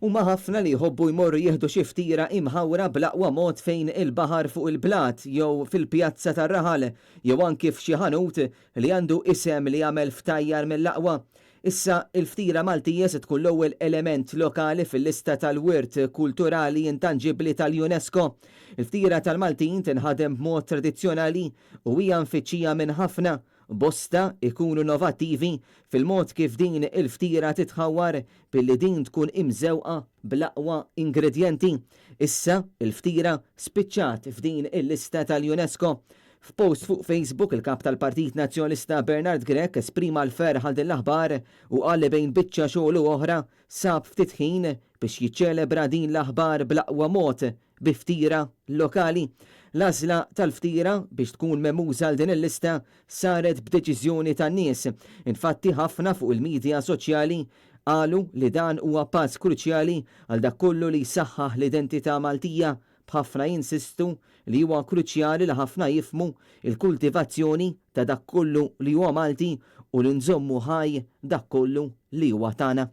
Huma ħafna li jħobbu jmorru jieħdu xi ftira imħawra bl-aqwa mod fejn il-baħar fuq il-blat jew fil-pjazza tar-raħal jew anki f'xi ħanut li għandu isem li jagħmel ftajjar mill-aqwa. Issa, il-ftira Maltija se tkun l-ewwel element lokali fil-lista tal-wirt kulturali intanġibbli tal-UNESCO. Il-ftira tal-Maltin tinħadem b'mod tradizzjonali u hija mfittxija minn ħafna. Bosta jkunu innovattivi fil-mod kif din il-ftira titħawwar billi din tkun imżewqa bl-aqwa ingredjenti. Issa, il-ftira spiċċat f'din il-lista tal-UNESCO. F'post fuq Facebook, il-Kap tal-Partit Nazzjonalista Bernard Grech esprima l-ferħ għal din l-aħbar u qal li bejn biċċa xogħol u oħra sab ftit ħin biex jiċċelebra din l-aħbar bl-aqwa mod bi ftira lokali. L-għażla tal-ftira biex tkun mehmuża għal din il-lista saret b'deċiżjoni tan-nies. Infatti ħafna fuq il-midja soċjali qalu li dan huwa pass kruċjali għal dak kollu li jsaħħaħ l-identità Maltija, b'ħafna jinsistu li huwa kruċjali li ħafna jifhmu l-kultivazzjoni ta' dak kollu li huwa Malti u li nżommu ħaj dak kollu li huwa tagħna.